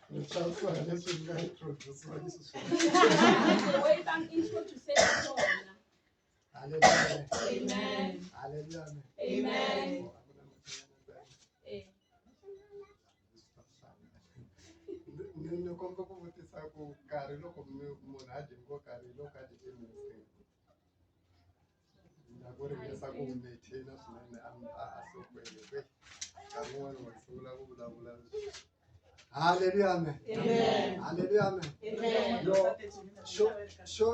Ni chavisiwa hi leswi ni nga introduce-iwa xiswona. The way bangi-introduce ngakhona. Hallelujah. Amen. Hallelujah. Amen. Oh, a ku na matinyana ntsena. Eh. Ni komba ku vutisa ku nkarhi loko munhu a dye ngo karhi loko a dye timinsi na ku ringesa ku maintain swinene a sokweni kwe nkarhi wun'wani wa sungula ku vulavula. Hallelujah, amen. Amen. Hallelujah, amen. Amen. Yo,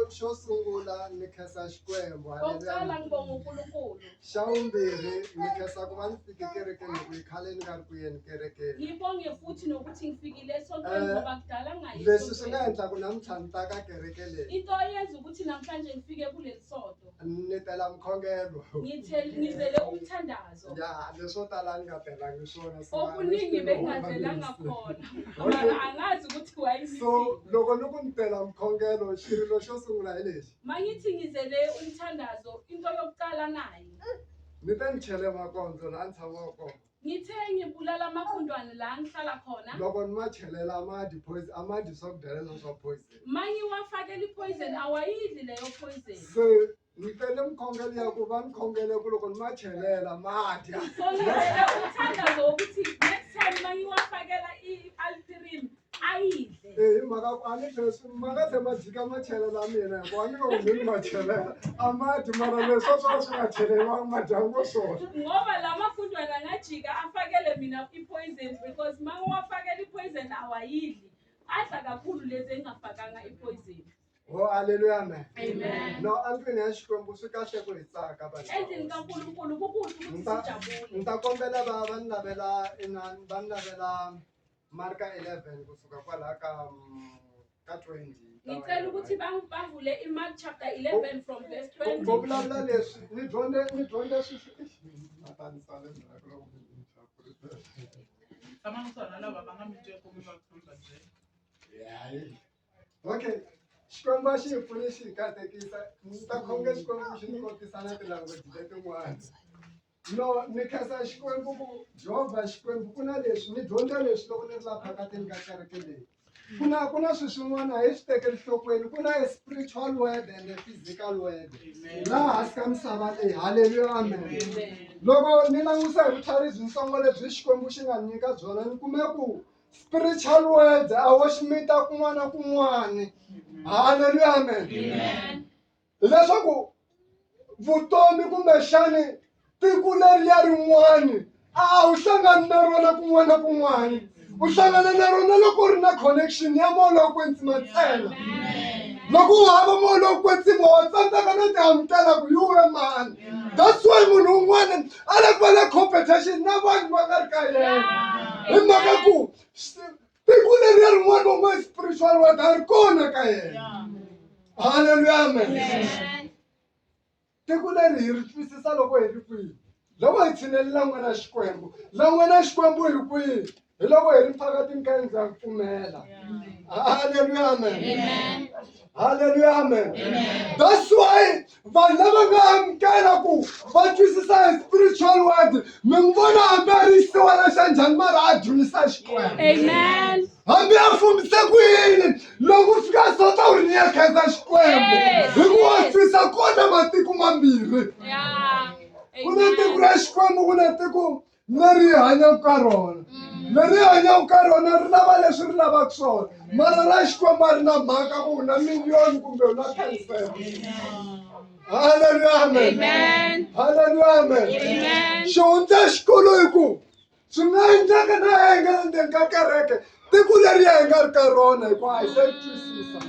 xo sungula ni khensa Xikwembu. Okokuqala Hallelujah. ngibonga uNkulunkulu. Xa vumbirhi ni khensa ku va ni fike kerekeni hi ku i khale ni nga ri ku yeni kerekeni. Ngibonge futhi nokuthi ngifikile esontweni Eh, ngoba kudala ngingayi Leswi swi nga esontweni. endla ku namuntlha ni ta ka kereke leyi Into eyenza ukuthi namhlanje ngifike kuleli sonto. ni tela mkhongelo. Ngizele umthandazo. Ya, leswo tala ni nga telangi swona, so a ni swi Okuningi tivi ku bengingazelanga khona. Mara angazi ukuthi why. So loko ni ku ni tela mkhongelo, xirilo xo sungula hi lexi. Mangithi ngizele umthandazo, into yokuqala nayi. Ni te ni chele makondzo laha ni tshamaka kona. Ngithe ngibulala amagundwane la ngihlala khona. Loko ni ma chelela a ma dyi poison, a ma dyi swakudya leswo swa poison. Mangiwafakela i-poison awayidli leyo poison. Se ni tele mkhongelo ya ku va ni khongele ku loko ni ma chelela ma dya. So ngizele umthandazo wokuthi next time mangiwafakela i-Aldrin ayidle. Eh, hi mhaka ku a ni tlhe ma nga tlhe ma jika ma chelela mina hikuva a ni loko mi ni ma chelela a ma dyi, mara leswo swo ka swi nga cheleriwangi ma dya ngo swona. Ngoba la magundwane angajika afakele mina i-poison because mangiwafakela i-poison awayidli. Adla kakhulu lezi engingafakanga i-poison. Oh, hallelujah, amen. Amen. No, andlwini ya Xikwembu swi kahle ku hi tsaka vanhu. Endlini kaNkulunkulu kukuhle ukuthi sijabule. Ni ta kombela va ni lavela inani, va ni lavela Marka 11 kusuka kwalaha ka 20. Ngicela ukuthi bavule iMark chapter 11 from verse 20. Ngo vulavula leswi ni dyondze swi ma ta ni sale ndzhaku loko mi ni interpret. Tshama kusuhana na lava va nga mi twa ku mi va mi va byela. Hayi. Okay. Xikwembu a xi hi pfuni xi hi katekisa. Ni ta khonge Xikwembu xi ni kotisa na ti-language letin'wana. No, ni khensa Xikwembu ku Jehovha Xikwembu ku na leswi ni dyondze leswi loko ni ri laha phakatini ka kereke leyi. Ku na swilo swin'wana a hi swi tekeli nhlokweni, ku na a spiritual word and a physical word. Laha hansi ka misava leyi. Hallelujah, amen. Loko ni langusa hi vutlhari byitsongo lebyi Xikwembu xi nga ni nyika byona, ni kume ku spiritual words a wo xi mita kun'wana na kun'wana. Hallelujah, amen. Amen. Hileswaku vutomi kumbexani tiko leriya rin'wani a wu hlangani na rona kun'wana na kun'wana, u hlangana na rona loko u ri na connection ya moya lowo kwetsima ntsena. Loko u hava moya lowo kwetsima wa tsandzeka no ti amukela ku hi we mani. That's why munhu un'wana a le ku va na competition na vanhu va nga ri ka yena, hi mhaka ku tiko leriya rin'wana va ngo spiritual word a ri kona ka yena. Hallelujah, amen. Tiko leri hi ri twisisa loko hi ri kwihi? Loko hi tshinelela n'wana Xikwembu. La n'wana Xikwembu hi kwihi? Hi loko hi ri phakatini ka yindlu ya ku pfumela. Hallelujah, amen. Hallelujah, amen. That's why vanhu lava nga amukela ku va twisisa hi spiritual word, mi n'wi vona hambi a ri xisiwana xa njhani mara a dzunisa Xikwembu. Amen. Hambi a fumbise ku yini, loko u fika sota u ri ni ya khensa Xikwembu, hikuva wa twisa kona matiko mambirhi. Ku na tiko ra Xikwembu, ku na tiko leri hi hanyaka ka rona. Leri hi hanyaka ka rona ri lava leswi ri lavaka swona, mara ra Xikwembu a ri na mhaka ku u na miliyoni kumbe u na 10 cent. Hallelujah, amen. Amen. Hallelujah, amen. Amen. Xihundla xikulu hi ku swi nga endleka na hi nga le ndzeni ka kereke tiko leri hi nga ri ka rona, hikuva a hi se ri twisisa.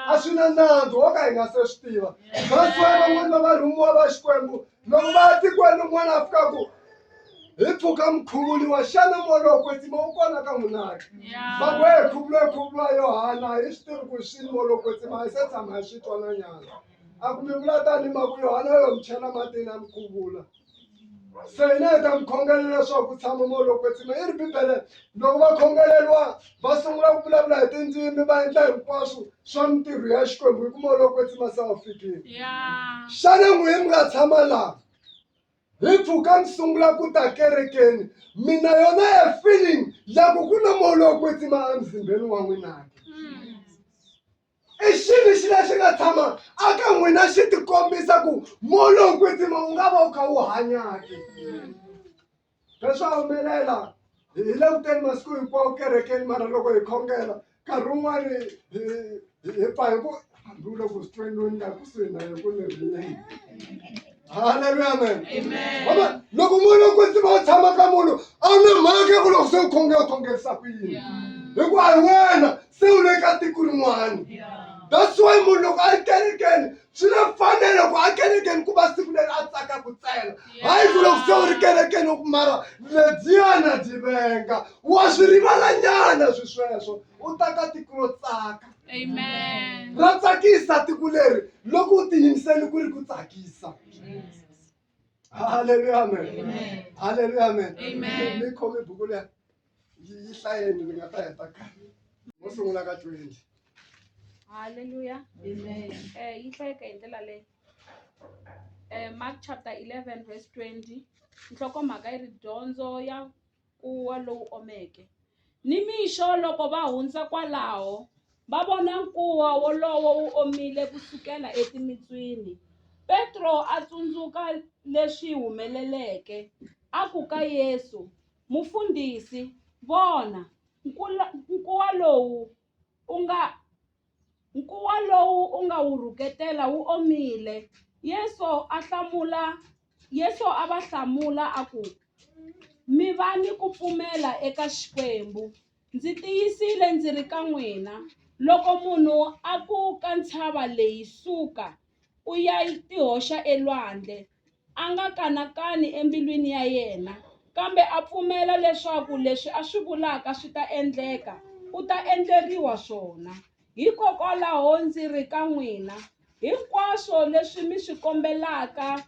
A swi na nandzu wo ka hi nga se swi tiva. That's why van'wani va varhumiwa va Xikwembu loko va ya tikweni rin'wana a fika ku hi pfuka mi khuvuriwa, xana moya lowo kwetsima wu kona ka n'wina ke? Va ku hi khuvuriwa, hi khuvuriwa Yohana, hi swi tivi ku swi moya lowo kwetsima, a hi se tshama hi swi twa na nyana. A ku mi vula tani ma ku Yohana yo mi chela matini a mi khuvula, se hina hi ta mi khongelela leswaku ku tshama moya lowo kwetsima. I ri Bibele loko va khongeleriwa va sungula ku vulavula hi tindzimi, va endla hinkwaswo swa mintirho ya Xikwembu, hi ku moya lowo kwetsima se wu fikile. Xana n'wihi mi nga tshama laha hi pfuka mi sungula ku ta kerekeni, mi na yona e feeling ya lowo kwetsima emzimbeni wa n'wina ke? I xini xi lexi nga tshama a ka n'wina xi tikombisa ku moya lowo kwetsima wu nga va wu kha wu hanya ke? Leswi a humelela hi le ku teni masiku hinkwawo kerekeni mara loko hi khongela nkarhi wun'wani hi hi pfa hi ku hambi u le ku swi tweni loyi ni nga kusuhi na yena ku ni rini halleluya amen Vona, loko moya lowo kwetsima wu tshama ka munhu a wu na mhaka ya ku loko se u khongela u khongerisa ku yini hikuva a hi wena se u le ka tiko rin'wana that's why munhu loko a ri kerekeni swi na mfanelo ku a kerekeni ku va siku leri a tsakaka ntsena hayi ku loko se u ri kerekeni u ku mara lebyiyana byi venga wa swi rivalanyana swi sweswo u ta ka tiko ro tsaka Amen. ra tsakisa tiko leri loko u tiyimisele ku ri ku tsakisa halleluya amen halleluya amen Amen. mi khome buku leyi yi yi hlayeni ni nga ta heta khale mo sungula ka 20 Hallelujah. Amen. Yi hlayeka hi ndlela leyi. Mark chapter 11 verse 20. Nhlokomhaka yi ri dyondzo ya nkuwa lowu omeke. Nimixo loko va hundza kwalaho, va vona nkuwa wolowo wu omile ku sukela etimitswini. Petro a tsundzuka leswi humeleleke, a ku ka Yesu, Mufundhisi, vona, nkuwa lowu u nga nkuwa lowu u nga wu rhuketela wu omile. Yesu a hlamula Yesu a va hlamula a ku, Mi va ni ku pfumela eka Xikwembu. Ndzi tiyisile ndzi ri ka n'wina, loko munhu a ku ka ntshava leyi, Suka, u ya tihoxa elwandle, a nga kanakani embilwini ya yena, kambe a pfumela leswaku leswi a swi vulaka swi ta endleka, u ta endleriwa swona. Hikokwalaho ndzi ri ka n'wina, hinkwaswo leswi mi swi kombelaka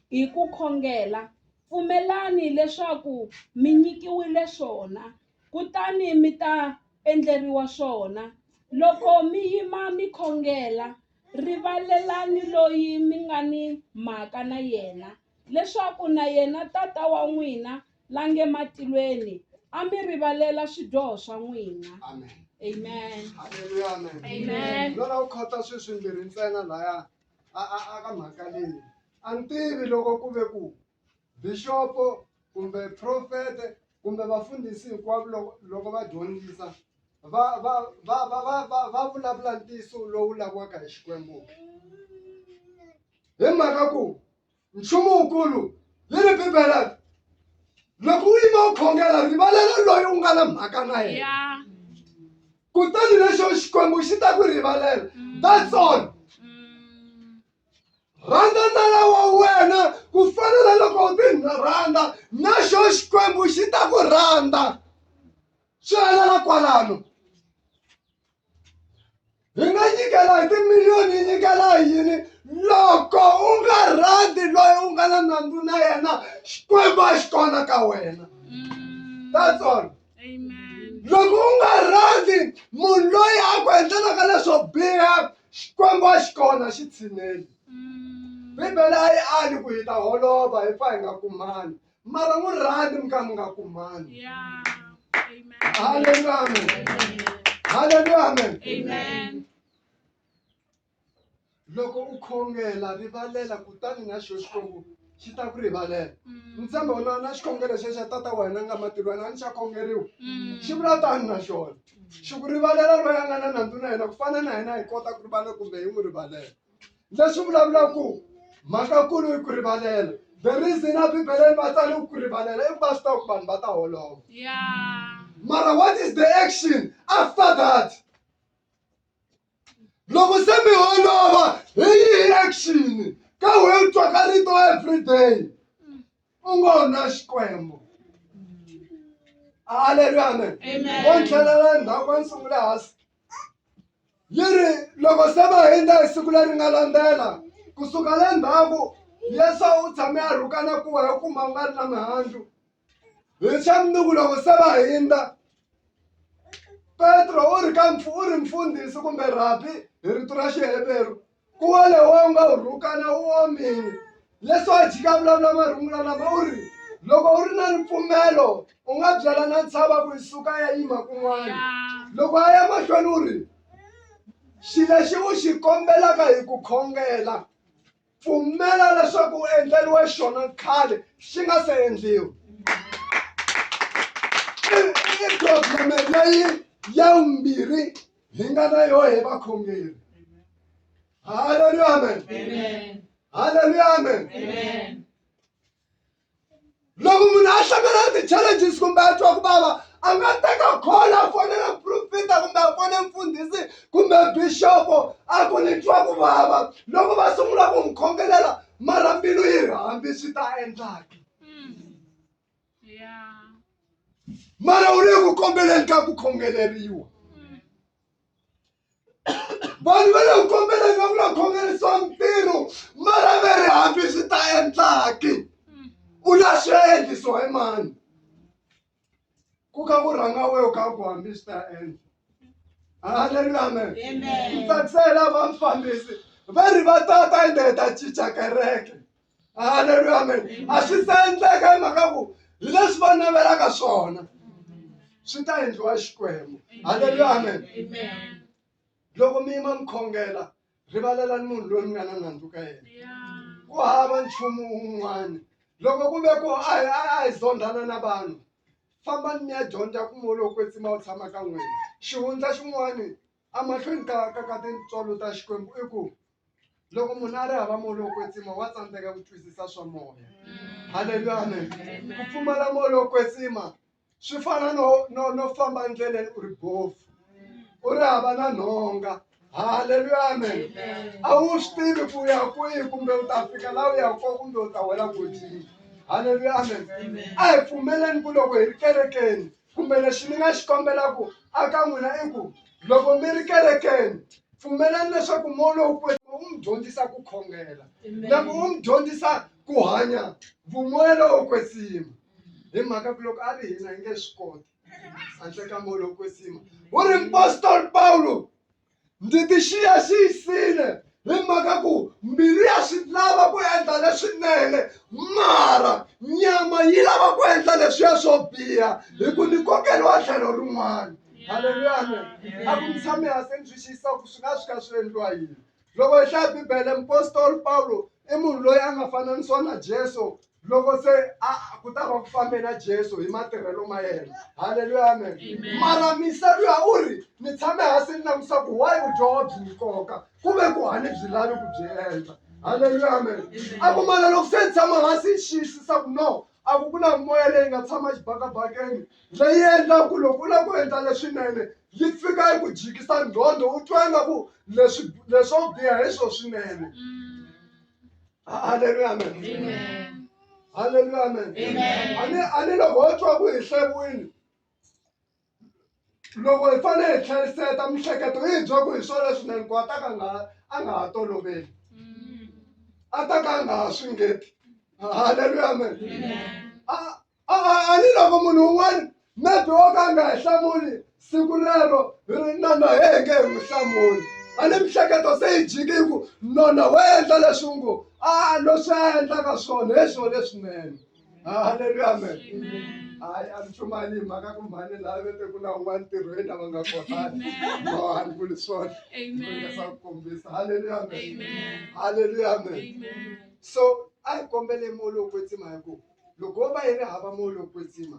hi ku khongela, pfumelani leswaku mi nyikiwile swona, kutani mi ta endleriwa swona. Loko mi yima mi khongela, rivalelani loyi mi nga ni mhaka na yena, leswaku na yena Tata wa n'wina la nge matilweni a mi rivalela swidyoho swa n'wina. Amen. Amen. Haleluya, amen. Amen. Lona u khota swilo swimbirhi ntsena laya a a a ka mhaka leyi. A ni tivi loko ku ve ku bixopo kumbe profete kumbe vafundhisi hinkwavo loko loko va dyondzisa va va va va va va va vulavula ntiyiso lowu laviwaka hi Xikwembu ke. Hi mhaka ku nchumu wukulu yi ri Bibele loko u yima u khongela rivalela loyi u nga na mhaka na yena kutani lexo Xikwembu xi ta ku rivalela that's all. Rhandza nala wa wena ku fana na loko u ti rhandza na xo Xikwembu xi ta ku rhandza swi helela kwalano. Hi nga nyikela hi timiliyoni hi nyikela hi yini loko u nga rhandzi loyi u nga na nandzu na yena Xikwembu a xi kona ka wena that's all. Loko u nga rhandzi munhu loyi a ku endlelaka leswo biha Xikwembu a xi kona xi tshineli. Bibele a yi ali ku hi ta holova hi pfa hi nga kumani mara n'wi rhandzi mi ka mi nga kumani. Haleluya amen. Haleluya amen. Amen. Loko u khongela rivalela kutani na xo Xikwembu xi ta ku rivalela. Ni tshemba na na xikhongelo xexo xa tata wa hina nga matilweni a ni xa khongeriwa xi vula tani na xona xi ku rivalela loyi a nga na nandzu na yena ku fana na hina hi kota ku rivalela kumbe hi n'wi rivalela leswi vulavulaka ku mhaka kulu i ku rivalela the reason a bibeleni va tsale ku rivalela i ku va swi tiva ku vanhu va ta holova mara what is the action after that loko se mi holova hi yihi action ka we u twaka rito everyday u ngo na xikwembu halleluya amen o ni tlhelela endzhaku a ni sungule hansi yi ri loko se va hundza hi siku leri nga landzela kusuka le ndzhaku yesu u tshame a rhukana kuwa hi kuma u nga ri na mihandzu hi xa mundzuku loko se va hundza Petro u ri ka u ri mfundhisi kumbe rabi hi rito ra Xiheveru ku wa lewa u nga wu rhukana wu omile Yesu a jika a vulavula marungula lama u ri. Loko u ri na ripfumelo u nga byela na ntshava ku yi suka ya yima kun'wana. Loko a ya mahlweni u ri xi lexi u xi kombelaka hi ku khongela pfumela leswaku u endleriwe xona khale xi nga se endliwa. I problem leyi ya vumbirhi hi nga na yoho hi vakhongeri. Haleluya amen. Haleluya amen. Loko munhu a hlangana na ti-challenges kumbe a twa ku vava a nga teka call a fonela profita kumbe a fone mfundhisi kumbe bixopo a ku ni twa ku vava loko va sungula ku n'wi khongelela mara mbilu yi ri hambi swi ta endlaki mara u le ku kombeleni ka ku khongeleriwa vanhu va le ku kombeleni ka ku la khongerisiwa mintirho mara ve ri hambi swi ta endlaki u la swi endlisiwa hi mani ku kha ku rhanga wehe u kha ku hambi swi ta endla halleluya amen ni tsakisela va mufambisi va ri va tata ende hi ta cinca kereke halleluya amen a swi se endleka hi mhaka ku hi leswi va navelaka swona swi ta endliwa xikwembu halleluya amen loko mi yima mi khongela rivalelani munhu loyi mi nga na nandzu ka yena ku hava nchumu wun'wana loko ku ve ku a hi a hi zondhana na vanhu fambani mi ya dyondza ku moya lowo kwetsima wu tshama ka n'wina xihundla xin'wani emahlweni ka ka ka tintswalo ta Xikwembu i ku loko munhu a ri hava moya lowo kwetsima wa tsandzeka ku twisisa swa moya halleluya amen ku pfumala moya lowo kwetsima swi fana no no no famba endleleni u ri bofu u ri hava na nhonga halleluya amen a wu swi tivi ku ya kwihi kumbe u ta fika laha u yaka kona kumbe u ta wela godini halleluya amen a hi pfumeleni ku loko hi ri kerekeni kumbe lexi ni nga xi kombelaku aka n'wina i ku loko mi ri kerekeni pfumelani leswaku moya lowo kwetsima wu mi dyondzisa ku khongela na ku wu mi dyondzisa ku hanya vumoya lowo kwetsima hi mhaka ku loko a ri hina hi nge swi koti handle ka moya lowo kwetsima wu ri mpostoli Pawulo Ndzi ti xiyaxiyisile hi mhaka ku mbilu ya swi lava ku endla leswinene mara nyama yi lava ku endla leswiya swo biha hi ku ni kokeriwa tlhelo rin'wana halleluya amen a ku mi tshame hansi ni swi xiyisa ku swi nga swi kha swi endliwa yini loko hi hlaya bibele mupostoli Pawulo i munhu loyi a nga fananisiwa na Jesu loko se a ku ta va ku fambe na Jesu hi matirhelo ma yena halleluya amen mara misa luya u ri ni tshame hansi ni langusa ku why vudyoho byi ni koka ku ve ku a ni byi lavi ku byi endla halleluya amen a ku mara loko se ni tshama hansi ni xiyisisa ku no a ku ku na moya leyi nga tshama xibakabakeni leyi endlaku ku loko u lava ku endla leswinene yi fika yi ku jikisa nqondo u twa ingaku leswi leswo biha hi swo swinene Haleluya amen. Amen. Haleluya amen. Amen. Ani ani loko ho twa ku hi hleviwile loko hi fanele hi tlheriseta mihleketo yi hi byela ku hi swona leswinene ku a ta ka nga a nga ha toloveli a ta ka a nga ha swi ngeti halleluya amen a A a ni loko munhu un'wana maybe wo ka a nga hi hlamuli siku rero hi ri na na he hi nge he n'wi hlamuli a ni mihleketo se yi jiki yi ku nona wo endla leswi ngo a leswi a endlaka swona hi swona leswinene halleluya amen hayi a ni chumayeli hi mhaka ku mhani laha ve te ku na un'wana ntirhweni lava nga kotani no a ni vuli swona ringesa ku kombisa halleluya amen halleluya amen so a hi kombele moya lowo kwetsima hi ku Loko ho va hi ri hava moya lowo kwetsima,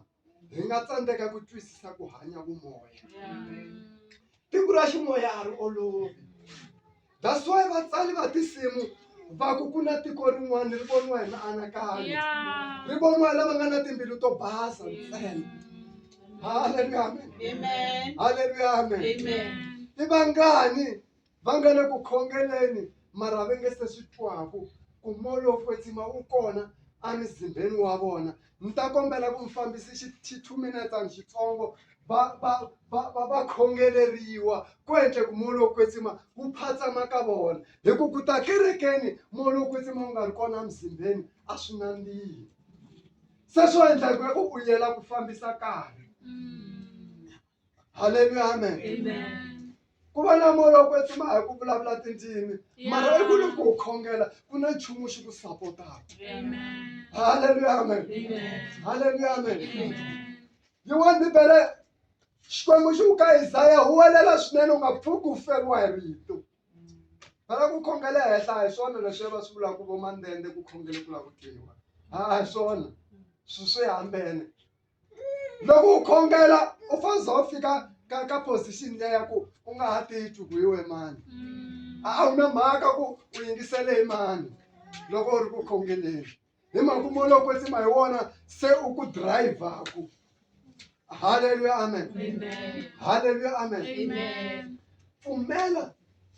hi nga tsandzeka ku twisisa ku hanya vumoya. Tiko ra ximoya a ri olovi. That's why vatsali va tinsimu va ku ku na tiko rin'wana ri voniwa hi mianakanyo, ri voniwa hi lava nga na timbilu to basa ntsena. Haleluya, amen. Amen. Haleluya, amen. Amen. I vangani va nga le ku khongeleni mara va nge se swi twaku ku moya lowo kwetsima wu kona emizimbeni wa vona ni ta kombela ku mufambisi xi xi 2 minutes and xitsongo va va va va va khongeleriwa ku endle ku moya lowo kwetsima wu phatsama ka vona hi ku ku ta kerekeni moya lowo kwetsima wu nga ri kona emizimbeni a swi nandzihi se swo endla ku u yela ku fambisa nkarhi halleluya amen Amen. Ku va na moya lowo kwetsima a hi ku vulavula tindzimi mara i ku loko u khongela ku na nchumu xi ku sapotaka. Halleluya amen. Halleluya amen. Yin'wana bibele Xikwembu xi ku ka Isaya huwelela swinene u nga pfuki u feriwa hi rito. Phela ku khongela henhla a hi swona leswiya va swi vulaka vo mandende ku khongele ku lava ku twiwa a hi swona swi swi hambene. Loko u khongela u fanele u fika ka ka position liya ya ku u nga ha titwi ku hi we mani a wu na mhaka ku u yingisele hi mani loko u ri ku khongeleni hi mhaka moya lowo kwetsima hi wona se u ku dirayivhaku. Haleluya amen. Haleluya amen. Pfumela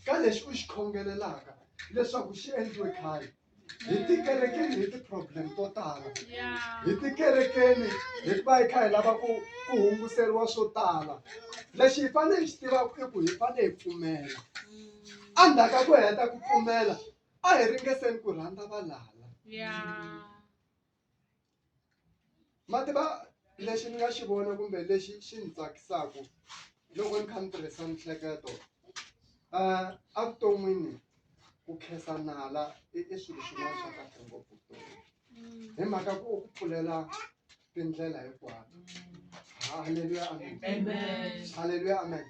ka lexi u xi khongelelaka leswaku xi endliwe khale. Hi tikerekeni hi ti-problem to tala hi tikerekeni hikuva hi kha hi lava ku ku hunguseriwa swo tala lexi hi fanele hi xi tivaka i ku hi fanele hi pfumela endzhaku ka ku heta ku pfumela a hi ringeseni ku rhandza valala Ma tiva lexi ni nga xi vona kumbe lexi xi ni tsakisaka loko ni kha ni tirhisa miehleketo evuton'wini ku khensa nala i i swilo swin'wana swa kahle ngopfu vuton'wini hi mhaka ku u ku pfulela tindlela hinkwato. Haleluya amen haleluya amen.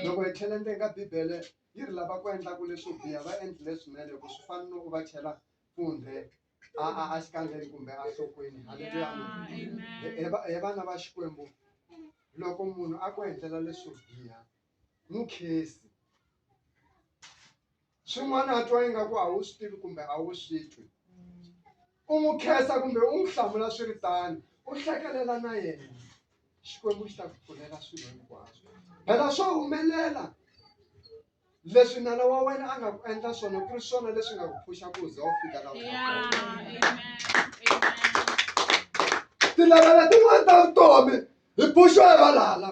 Loko hi tlhela ndzeni ka bibele yi ri lava ku endlaka leswo biha va endli leswinene hi ku swi fana no u va chela fundhe a a a xikandzeni kumbe a nhlokweni halleluya he vana va xikwembu loko munhu a ku endlela leswo biha n'wi khesi swin'wana a twa ingaku a wu swi tivi kumbe a wu swi twi u n'wi khensa kumbe u n'wi hlamula swi ri tano u hlekelela na yena xikwembu xi ta ku pfulela swilo hinkwaswo phela swa humelela Leswi nala wa wena a nga ku endla swona ku ri swona leswi nga ku phuxa ku za u fika la u nga kona. Tilevhele tin'wana ta vutomi hi phuxiwa hi valala.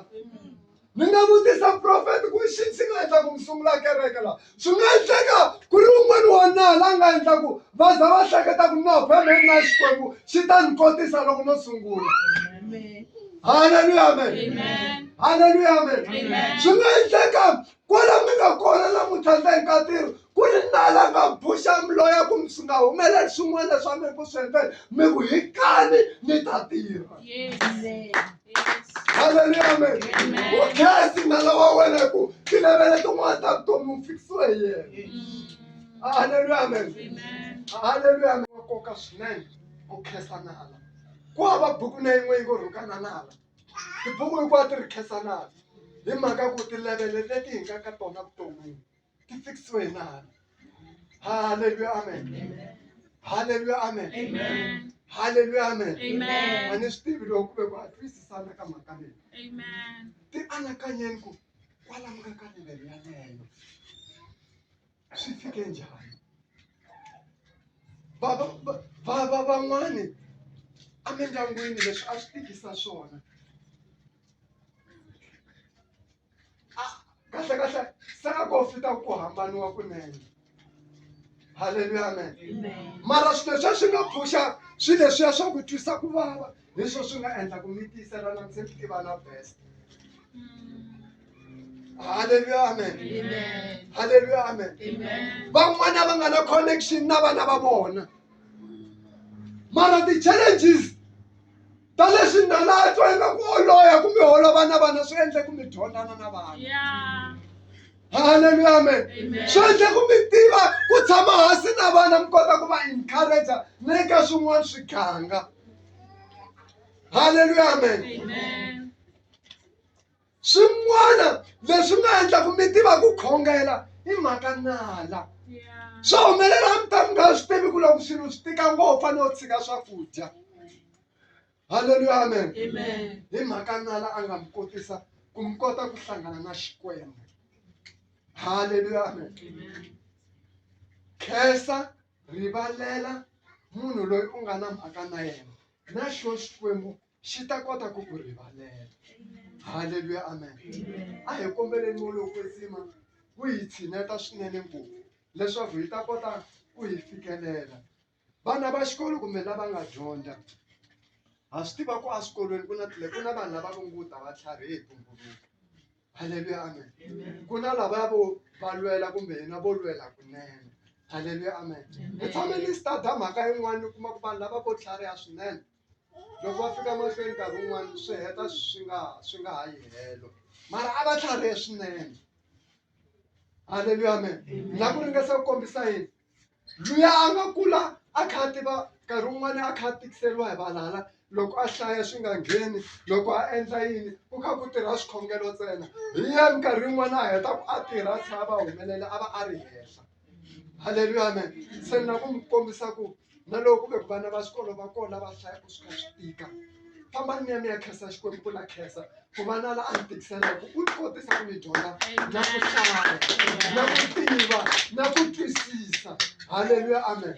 Ni nga vutisa profet ku i xini xi nga endla ku mi sungula kereke la swi nga endleka ku ri wun'wana wa nala a nga endla ku va za va hleketa ku no phe na Xikwembu xi ta ni kotisa loko no sungula. Haleluya amen. Haleluya amen. Swi nga endleka kwala mi nga kona namuntlha ndzeni ka ntirho ku ri nala nga buxa miloya ku swi nga humeleli swin'wana leswi a mi ku swi endleni mi ku hi kani ni ta tirha halleluya amen u khensi nala wa wena hi ku tilevele tin'wana ta vutomi u fikisiwe hi yena halleluya amen halleluya amen wa nkoka swinene ku khensa nala ku hava buku na yin'we yi ngo rhukana nala Tibuku hinkwato ti ri khensanaka hi mhaka ku tilevhele leti hi nga ka tona vuton'wini ti fikisiwe hi nala. Haleluya amen. Haleluya amen. Haleluya amen. A ni swi tivi loko ku ve ku ha twisisana ka mhaka leyi. Ti anakanyeni ku kwalamu ka ka levhele yaleyo swi fike njhani va va va va van'wani emindyangwini leswi a swi tikisa swona a kahle kahle se a ko fita ku hambaniwa kunene halleluya amen mara swilo leswiya swi nga pfuxa swilo leswiya swa ku twisa ku vava hi swona swi nga endla ku mi tiyiselana mi se mi tivana best halleluya amen halleluya amen van'wana va nga na connection na vana va vona mara ti-challenges ta leswi nala a twa ingaku oloya kumbe holova na vana swi endle ku mi dyondzana na vana halleluya amen swi endle ku mi tiva ku tshama hansi na vana mi kota ku va encourage na le ka swin'wana swiganga halleluya amen Swin'wana leswi nga endla ku mi tiva ku khongela i mhaka nala. Swa humelela a mi ta mi nga swi tivi ku loko swilo swi tika ngopfu fanele u tshika swakudya. Halleluya amen. Hi mhaka nala a nga mi kotisa ku mi kota ku hlangana na Xikwembu. Halleluya amen. Khensa rivalela munhu loyi u nga na mhaka na yena na xo Xikwembu xi ta kota ku ku rivalela halleluya amen a hi kombeleni moya lowo kwetsima wu hi tshineta swinene ngopfu leswaku hi ta kota ku hi fikelela vana va xikolo kumbe lava nga dyondza ha swi tiva ku eswikolweni ku na ku na vanhu lava vo ngo ta va tlharihe hi tumbuluko. Halleluya, amen. Ku na lavaya vo va lwela kumbe hina vo lwela kunene. Halleluya, amen. Ni tshame ni stada mhaka yin'wana ni kuma ku vanhu lava vo tlhariha swinene loko va fika mahlweni nkarhi wun'wani swi heta swi nga ha yi helo, mara a va tlharihe swinene. Halleluya, amen. Na ku ringesa ku kombisa yini? Luya a nga kula a kha a tiva nkarhi wun'wani a kha a tikiseriwa hi valala, loko a hlaya swi nga ngheni, loko a endla yini ku kha ku tirha swikhongelo ntsena, hi ye minkarhi yin'wana a heta ku a tirha a tlhela a va humelela a va a ri henhla. Halleluya, amen. Se ni lava ku mi kombisa ku na loko ku ve ku vana va xikolo va kona va hlayaka swi kha swi tika, fambani mi ya mi ya khensa Xikwembu ku na khensa ku va na la a ni tikiselaka u ni kotisa ku ni dyondza na ku hlaya na ku tiva na ku twisisa. Halleluya, amen.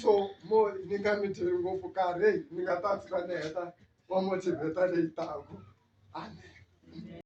So mo ni nga mi dyeli ngopfu nkarhi, ni nga ta tshuka ni heta wa motivate leyi taku. Amen.